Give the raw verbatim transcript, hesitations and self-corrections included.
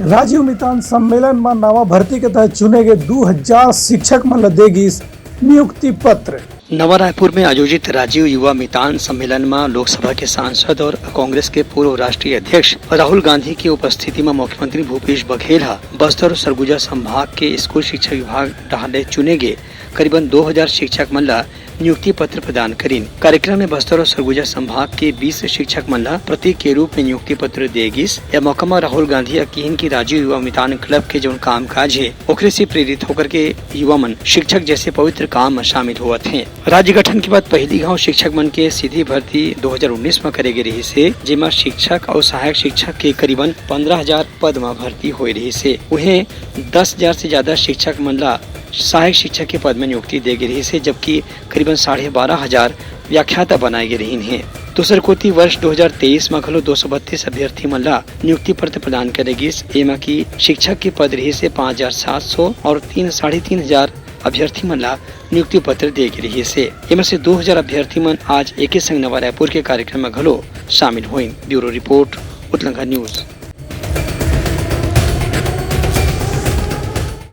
राजीव मितान सम्मेलन म नवा भर्ती के तहत चुने गे दू हजार शिक्षक मन ल दे गिस नियुक्ति पत्र। नवा रायपुर में आयोजित राजीव युवा मितान सम्मेलन म लोकसभा के सांसद और कांग्रेस के पूर्व राष्ट्रीय अध्यक्ष राहुल गांधी के उपस्थिति म मुख्यमंत्री भूपेश बघेल ह बस्तर और सरगुजा संभाग के स्कूल शिक्षा विभाग डहार ले चुने गे करीबन दो हजार शिक्षक मन ल नियुक्ति पत्र प्रदान करिन। कार्यक्रम में बस्तर और सरगुजा संभाग के बीस शिक्षक मन ल प्रतीक के रूप में नियुक्ति पत्र दे गिस। यह मौका म राहुल गांधी ह किहिन कि राजीव युवा मितान क्लब के जौन कामकाज हे, ओखरे से प्रेरित होकर के युवा मन शिक्षक जैसे पवित्र काम म शामिल होवत हें। राज्य गठन के बाद पहली घाव शिक्षक मन के सीधी भर्ती दो हजार उन्नीस म करे गे रिहिस हे, जेमा शिक्षक अउ सहायक शिक्षक के करीबन पंद्रह हजार पद म भर्ती होए रिहिस हे। उहें, दस हजार से ज्यादा शिक्षक मन ला सहायक शिक्षक के पद में नियुक्ति दे गे रिहिस हे, जबकि करीबन साढ़े बारह हजार व्याख्याता बनाए गे रहिन हे। दूसर कोति, वर्ष दो हजार तेईस म घलो दो सौ बत्तीस अभ्यर्थी मन ला नियुक्ति पत्र प्रदान करे गिस। एमा कि शिक्षक के पद रिहिस हे पाँच हजार सात सौ और तीन, साढ़े तीन हजार अभ्यर्थी मन ला नियुक्ति पत्र दे गे रिहिस हे। एमा से दो हजार अभ्यर्थी मन आज एके संग नवा रायपुर के कार्यक्रम म घलो शामिल होइन। Bureau report, Utlangha news.